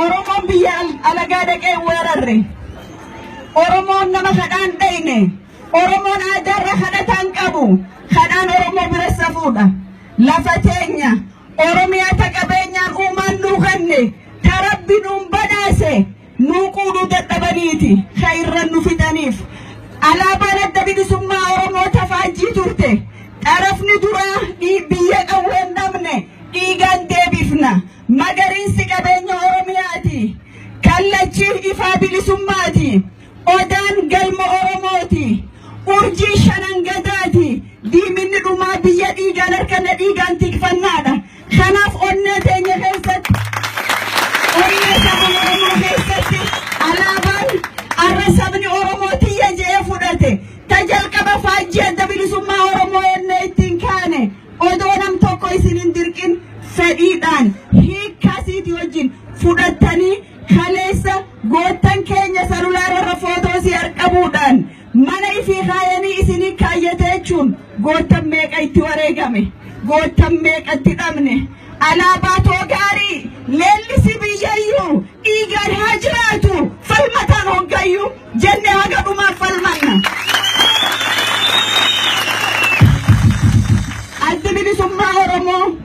Oromoon biyya alagaa dhaqee weerarre. Oromoon nama kadhaan dhayne. Oromoon aadaarra kadhataan qabu. Kadhaan Oromoo bira safuudha. Lafa teenya Oromiyaa ta qabeenyaan uumaan nuu kenne, ta Rabbi nuun badhaase nuu quudhuu dadhabaniiti ka irran nu fixaniif. Alaabaan Adda Bilisummaa Oromoo tafaajjii turte. Xarafni duraa biyya qawween dhabne dhiigaan deebifna. Magariinsi qabeenya Oromiyaati. Kallachi ifaa bilisummaati. Odaan galma Oromooti. Urjii shanan gadaati. Diiminni dhumaa biyya dhiigaan harkanna dhiigaan tikfannaadha. Kanaaf onnee teenya keessatti, onnee saba Oromoo keessatti alaabaan arra sabni Oromoo tiyya je'ee fudhate, ta jalqaba faajjii Adda Bilisummaa Oromoo ennee ittiin kaane, odoo nam tokko isin hin dirqin fedhiidhaan hiikkasiiti wajjin fudhattanii, kaleessa goottan keenya salulaara irra footoo si harqabuudhaan mana ifii kaayanii isinii kaayyate jechuun goottan meeqa itti wareegame, goottan meeqatti dhabne. Alaabaa too gaarii leellisi, biyyayyuu dhiigaan haa jiraatu, falmataan hoggayyuu jenne haga dhumaaf falmanna. Addi Bilisummaa Oromoo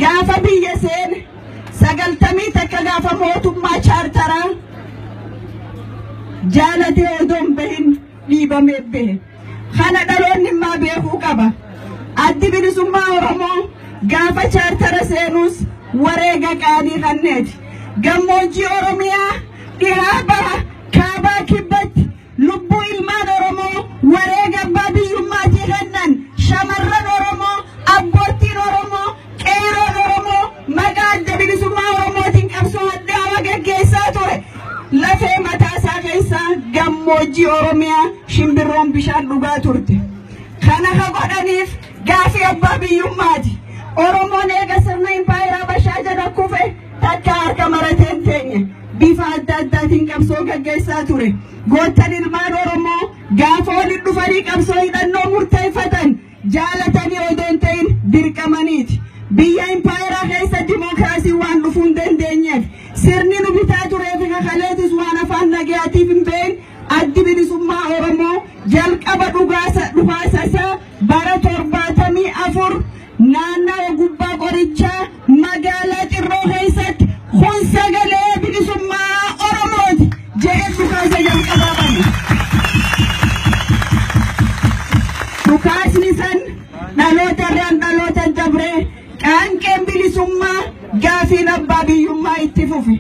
gaafa biyya seene 91, gaafa mootummaa chaartaraa jaalatee odoo hin bahin dhiibamee bahe. Kana dhaloonni immaa beekuu qaba. Addi Bilisummaa Oromoo gaafa chaartara seenuus wareega qaalii kanneeti. Gammoojjii Oromiyaa dhihaa, baha, kaabaa, kibbatti lubbuu ilmaan Oromoo wareega abbaa biyyummaatii kennan, shamarran Oromoo, abboottiin Oromoo, qeeroon Oromoo maqaa Adda Bilisummaa Oromootiin qabsoo hadhaawaa gaggeessaa ture. Lafee mataa isaa keessaa gammoojjii Oromiyaa shimbirroon bishaan dhugaa turte. Kana ka godhaniif gaafii abbaa biyyummaati. Oromoon eega sirna impaayera Habashaa jala kufe takka harka marateen teenye. Bifa adda addaatiin qabsoo gaggeessaa ture. Goottan ilmaan Oromoo gaafa walitti dhufanii qabsoo hidhannoo murteeffatan jaalatanii odoo hin ta'in dirqamaniiti. Biyya impaayeraa keessa dimookiraasiin waan dhufuu hin dandeenyeef, sirni nu bitaa turee fi kakaleetis waan afaan nagayaatiif hin beekne, Addi Bilisummaa Oromoo jalqaba dhukaasa isaa bara 74 naannawa gubbaa qorichaa magaalaa Cirroo keessatti "Kun sagalee bilisummaa Oromooti" jedhee dhukaasa jalqabaa bane. Dhukaasni san dhaloota irraan dhaloota dabree qaanqeen bilisummaa gaafiin abbaa biyyummaa itti fufe.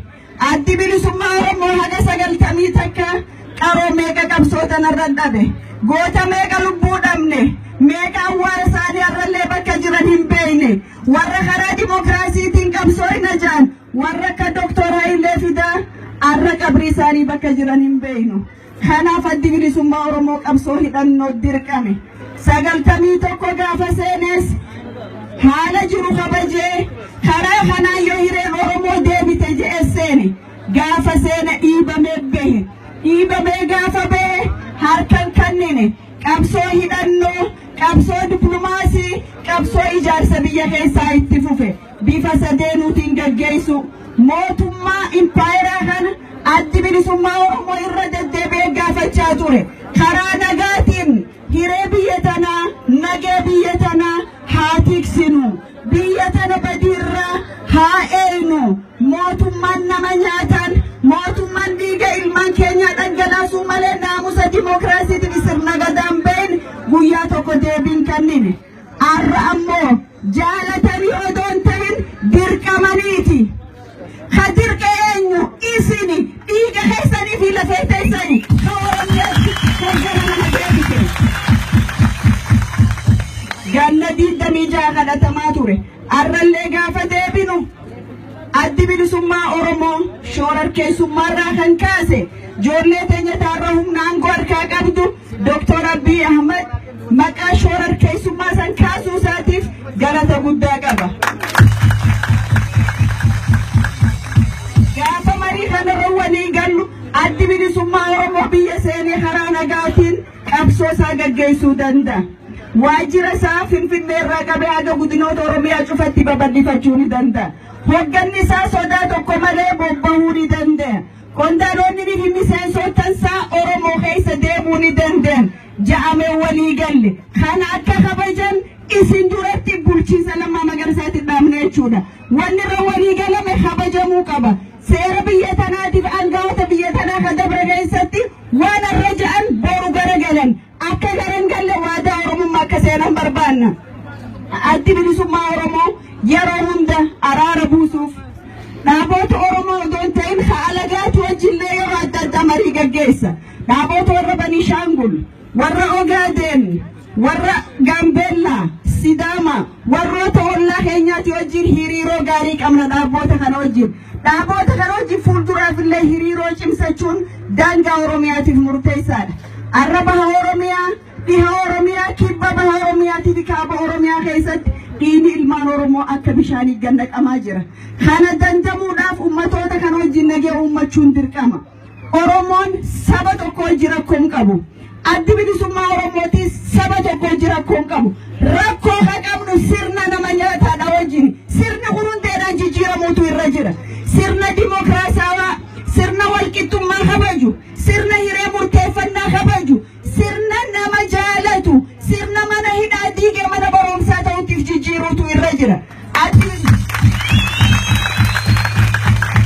Addi Bilisummaa Oromoo haga 91 qaroo meeqa qabsoo tanarra dhabe. Goota meeqa lubbuu dhabne. Meeqa awwaara isaanii har'allee bakka jiran hin beekne. Warra karaa dimookiraasiitiin qabsoo hin ajaan, warra akka Doktor Hayilee Fidaa har'a qabrii isaanii bakka jiran hin beeknu. Kanaaf Addi Bilisummaa Oromoo qabsoo hidhannoo dirqame. 91 gaafa seenes haala jiru kabajee karaa kanaan yoo hireen Oromoo deebite je'e seene. Gaafa seene dhiibamee bahe. Dhiibamee gaafa bahe harkan kannine. Qabsoo hidhannoo, qabsoo diplumaasii, qabsoo ijaarsa biyya keessaa itti fufe. Bifa sadeenuutiin gaggeessu. Mootummaa impaayeraa kana Addi Bilisummaa Oromoo irra deddeebi'ee gaafachaa ture. Karaa nagaatiin hiree biyya tanaa, nagee biyya tanaa haa tiksinu. Biyya tana badiirraa haa eeynu. Mootummaan nama nyaataan, mootummaan dhiiga ilmaan keenyaa dhangalaasuu malee naamusa dimookiraasiitiin sirna gadaan beekne guyyaa tokko deebiin kennine. Har'a ammoo jaalatanii odoo hin ta'in dirqamaniiti. Ka dirqe eenyu? Isini dhiiga keessanii fi lafee teessanii ka Oromiyaatti hoggana nama deebise. Ganna 26 kadhatamaa ture. Har'allee gaafa deebinu Addi Bilisummaa Oromoo shoorarkeessummaarraa kan kaase ijoollee teenya taarra humna aangoo harkaa qabdu Dr. Abiy Ahmad maqaa shoorarkeessummaa san kaasuu isaatiif galata guddaa qaba. Gaafa marii kanarra walii gallu Addi Bilisummaa Oromoo biyya seenee karaa nagaatiin qabsoo isaa gaggeessuu danda'a. Waajjira isaa Finfinnee irraa qabee haga godinoota Oromiyaa cufatti babal'ifachuu ni danda'a. Hogganni isaa sodaa tokko malee bobbahuu ni danda'a. danda'a. Qondaalonni fi miseensotansaa Oromoo keessa deemuu ni danda'an. Ja'amee walii galle. Kana akka kabajan isin duratti bulchiinsa Lammaa Magarsaatti dhaabne jechuudha. Wanni irra walii galame kabajamuu qaba. Seera biyya tanaatiif aangawoota biyya tanaa kan dabre keessatti waan irra ja'an boru garagalan. Akka garan galle waadaa Oromummaa akka seenan barbaanna. Addi Bilisummaa Oromoo yeroo hunda araara buusuuf dhaaboota Oromoo odoo hin ta'in alagaatu wajjillee yeroo adda addaa marii gaggeessa. Dhaaboota warra Baniishaangul, warra Ogaadeen, warra Gaambeellaa, Sidaama, warroota ollaa keenyaati wajjin hiriiroo gaarii qabna dhaaboota kana wajjin. Dhaaboota kana wajjin fuulduraaf illee hiriiroo cimsachuun daangaa Oromiyaatiif murteessaadha. Arra baha Oromiyaa, dhiha Oromiyaa, kibba baha Oromiyaatii fi kaaba Oromiyaa keessatti dhiigni ilmaan Oromoo akka bishaanii gannaqamaa jira. Kana dandamuudhaaf ummatoota kana wajjin nagee uummachuun dirqama. Oromoon saba tokko wajjin rakkoo hin qabu. Addi Bilisummaa Oromootis saba tokko wajjin rakkoo hin qabu. Rakkoo kan qabnu sirna nama nyaataadha wajjin. Sirni kun hundeedhaan jijjiiramuutu irra jira. Sirna dimookiraasawaa, sirna walqixxummaa kabaju, sirna hiree murteeffannaa kabaju, sirna nama jaalatu, sirna mana hidhaa diigee mana barumsaa ta'utti jijjiiruutu irra jira.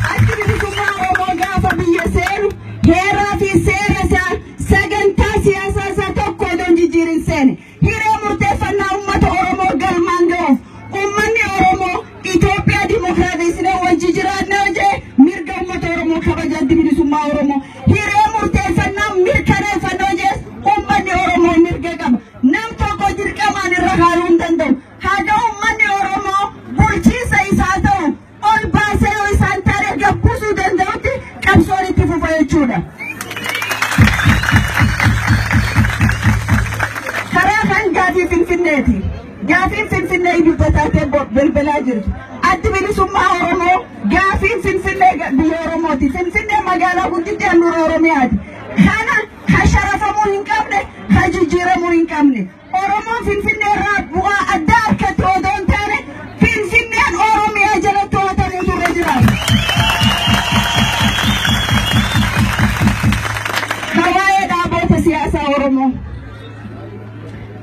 Addi Bilisummaa Oromoo gaafa biyya seenu heeraa fi seera isaa, sagantaa siyaasaa isaa tokko odoo hin jijjiirin seene. Hiree murteeffannaa uummata Oromoo galmaan ga'uuf uummanni Oromoo Itoophiyaa dimookiraatessinee wajji jiraannee hojee mirga uummata Oromoo kabaja Addi Bilisummaa Oromoo. Hiree murteeffannaa mirkaneeffannoo jees uummanni Oromoo mirga qaba. Nam tokko dirqamaan irra kaayuu hin danda'u. Haga uummanni Oromoo bulchiinsa isaa ta'u ol baasee yoo isaan taane gabbisuu danda'utti qabsoon itti fufa jechuudha. Karaa kan gaafii Finfinneeti. Gaafiin Finfinnee dubbataatee belbelaa jirti. Addi Bilisummaa Oromoo gaafiin Finfinnee biyya Oromooti. Finfinnee magaalaa guddittii handhuura Oromiyaati. Kana ka sharafamuu hin qabne, ka jijjiiramuu hin qabne. Oromoon Finfinnee irraa bu'aa addaa harkatti odoo hin taane Finfinneen Oromiyaa jalatti to'atamuutu irra jiraata. Waa'ee dhaaboota siyaasaa Oromoo.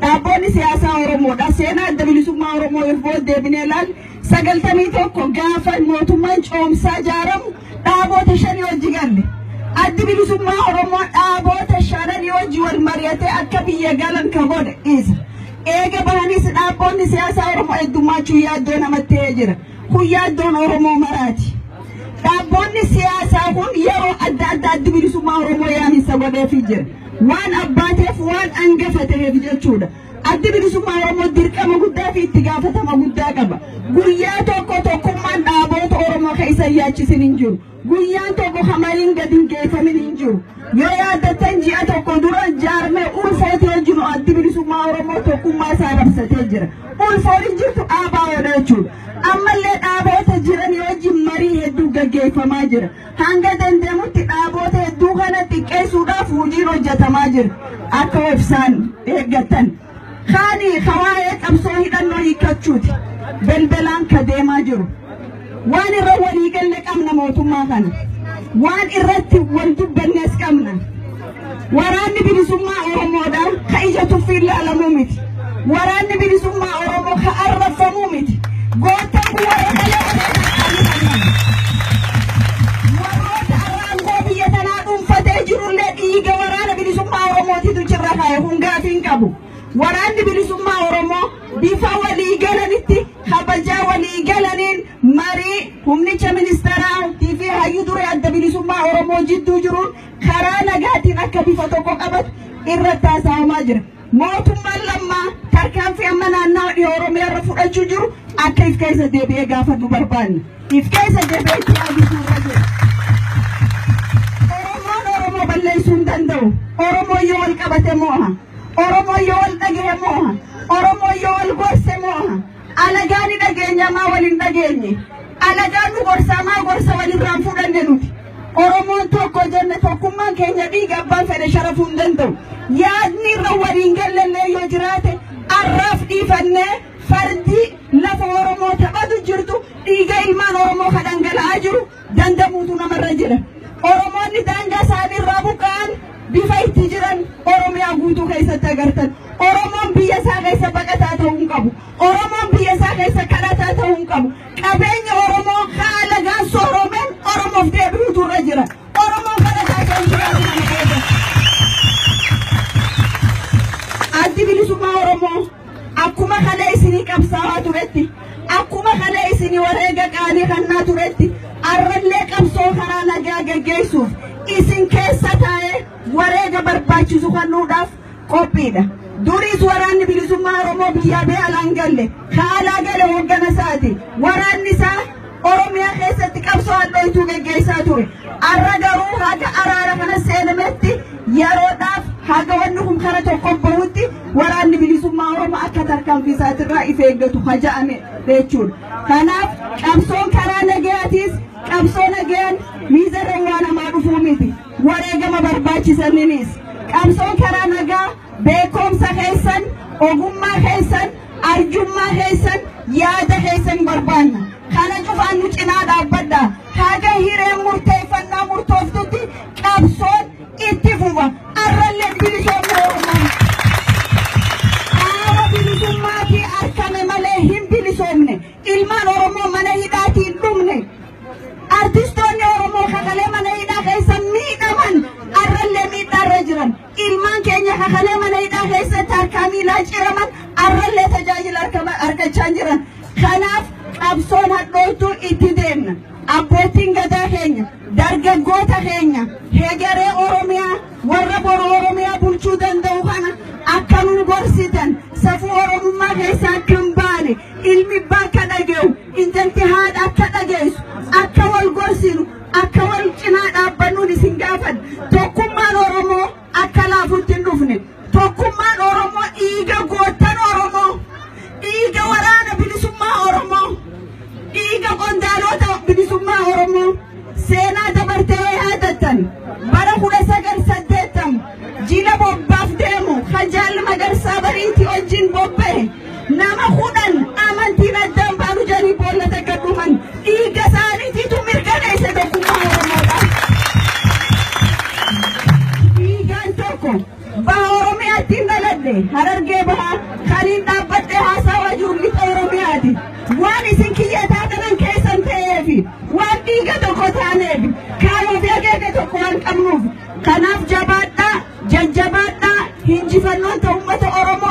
Dhaabboonni siyaasaa Oromoodha. Seenaa Adda Bilisummaa Oromoo yoo deebinee ilaalle 91 gaafa mootummaan coomsaa ijaaramu dhaaboota shanii wajji galle. Addi Bilisummaa Oromoo dhaaboota shananii wajji wal mari'atee akka biyya galan ka godhe isa. Eega bahanis dhaabboonni siyaasaa Oromoo heddummaachuu yaaddoo namatti ta'ee jira. Kun yaaddoon Oromoo maraati. Dhaabboonni siyaasaa kun yeroo adda addaa Addi Bilisummaa Oromoo yaaminsa godheefii jira. Waan abbaateef waan hangafa ta'eef jechuudha. Addi Bilisummaa Oromoo dirqama guddaa fi itti gaafatama guddaa qaba. Guyyaa tokko tokkummaan dhaaboota Oromoo keessa yaachisin hin jiru. Guyyaan tokko hamariin gadi hin geeffamin hin jiru. Yoo yaadattan ji'a tokko dura jaarmee ulfooti wajjin Addi Bilisummaa Oromoo tokkummaa isaa labsatee jira. Ulfoon hin jirtu dhaabaa jechuudha. Ammallee dhaaboota jiran wajjin marii hedduu gaggeeffamaa jira. Hanga danda'amutti dhaaboota hedduu kana xiqqeessuudhaaf hojiin hojjetamaa jira. Akka obsaan eeggattan. Kaani waa'ee qabsoo hidhannoo hiikkachuuti. Balbalaan ka deemaa jiru. Waan irra walii galle qabna mootummaa kana. Waan irratti wal dubbannes qabna. Waraanni Bilisummaa Oromoodha ka ija tuffiin ilaalamuu miti. Waraanni Bilisummaa Oromoo ka arrabfamuu miti. Goottan kun warra kalee warroota aangoo biyya tanaa dhuunfatee jirullee dhiiga waraana Bilisummaa Oromootitu jirra kaa'e kun gaafii hin qabu. Waraanni Bilisummaa Oromoo bifa walii galanitti kabajaa walii galaniin marii humnicha ministeeraa fi hayyuu duree Adda Bilisummaa Oromoo jidduu jiruun karaa nagaatiin akka bifa tokko qabatu irratti haasa'amaa jira. Mootummaan Lammaa tarkaanfii amma naannawaa dhiyoo Oromiyaa irra fudhachuu jiru akka if keessa deebi'ee gaafatu barbaanna. If keessa deebi'ee itti yaaduu irra jira. Oromoon Oromoo balleessuu hin danda'u. Oromoon yoo wal qabate moo'a. Oromoon yoo wal dhagahe moo'a. Oromoon yoo wal gorse moo'a. Alagaan ni dhageenya maa wal hin dhageenye. Alagaan nu gorsaa maa gorsa walirraan fudhanne nuti. Oromoon tokko jenne tokkummaan keenya dhiiga abbaan fedhe sharafuu hin danda'u. Yaadni irra waliin gallallee yoo jiraate arraaf dhiifannee fardi lafa Oromoo taphatu jirtu dhiiga ilmaan Oromoo ka dhangala'aa jiru Dandamuutu namarra jira. Oromoonni daangaa isaanii irraa buqqa'an bifa itti jiran Oromiyaa guutuu keessatti agartan. Oromoon biyya isaa keessa baqataa ta'uu hin qabu. Oromoon biyya isaa keessa kadhataa ta'uu hin qabu. Qabeenya Oromoo haala gaan sooromeen Oromoof deebi'uutu irra jira. Oromoon kadhataa ta'uu hin jiraatu kana keessa. Addi Bilisummaa Oromoo akkuma kana isinii qabsaa'aa turetti, akkuma kana isinii wareega qaalii kannaa turetti, arrallee qabsoo karaa nagaa geggeessuuf isin keessa taa'ee wareega barbaachisu kennuudhaaf qophiidha. Duriis Waraanni Bilisummaa Oromoo biyyaa bee alaan galle, ka alaa gale hoggana isaati. Waraanni isaa Oromiyaa keessatti qabsoo hadhooytuu geggeessaa ture. Arra garuu haga araara kana seenametti yeroodhaaf, haga wanni kun kara tokko bahutti, Waraanni Bilisummaa Oromoo akka tarkaanfii isaatirraa if eeggatu haja'ame jechuudha. Kanaaf qabsoon karaa nagayaatiis qabsoo nagayaan miizarra waa namaa dhufuu miti. Wareegama barbaachisaniinis qabsoon karaa nagaa beekumsa keessan, ogummaa keessan, arjummaa keessan, yaada keessan barbaanna. Kana cufaan nu cinaa dhaabbadha. Haga hireen murteeffannaa murtooftutti qabsoon itti fufa. Arrallee bilisoomni Oromoon. Qaama bilisummaatii argame malee hin bilisoomne. Ilmaan Oromoo mana hidhaatiin dhumne. Artistoonni Oromoo kakalee mana hidhaa keessa miidhaman arrallee miidhaarra jiran. Ilmaan keenya kakalee mana hidhaa keessatti harkaa miilaa ciraman arrallee tajaajila argachaa jiran. Kanaaf qabsoon hadhooytuu itti deemna. Abbootiin gadaa keenya, dargaggoota keenya, hegeree Oromiyaa, warra boru Oromiyaa bulchuu danda'u kana akka nu gorsitan, safuu Oromummaa keessaa akka hin baane, ilmi abbaa akka dhage'u, intalti haadha akka dhageessu, akka wal gorsinu, akka wal cinaa dhaabbannuun isin gaafadha. Tokkummaan Oromoo akka laafutti hin dhufne. Tokkummaan Oromoo dhiiga goottan Oromoo, dhiiga Waraana Bilisummaa Oromoo, dhiiga qondaalota bilisummaa Oromoo. Seenaa dabartee yoo yaadattan, bara 1980 jila bobbaaf deemu Kajaal Magarsaa Bariitii wajjin bobba'e nama 10 amantiin addaan baanu jedhanii boolla takka dhuman dhiiga isaaniitiitu mirkaneesse tokkummaa Oromoodha. Dhiigaan tokko baha Oromiyaatti hin dhaladhe, Harargee Bahaa kan hin dhaabbadhe haasawaa jiru lixa Oromiyaati. Waan isin kiyya taatanan keessan ta'eefi, waan dhiiga tokko taaneef, kaayoo fi akeeka tokko waan qabnuuf, kanaaf jabaadhaa, jajjabaadhaa, hinjifannoon ta'u uummata Oromoo.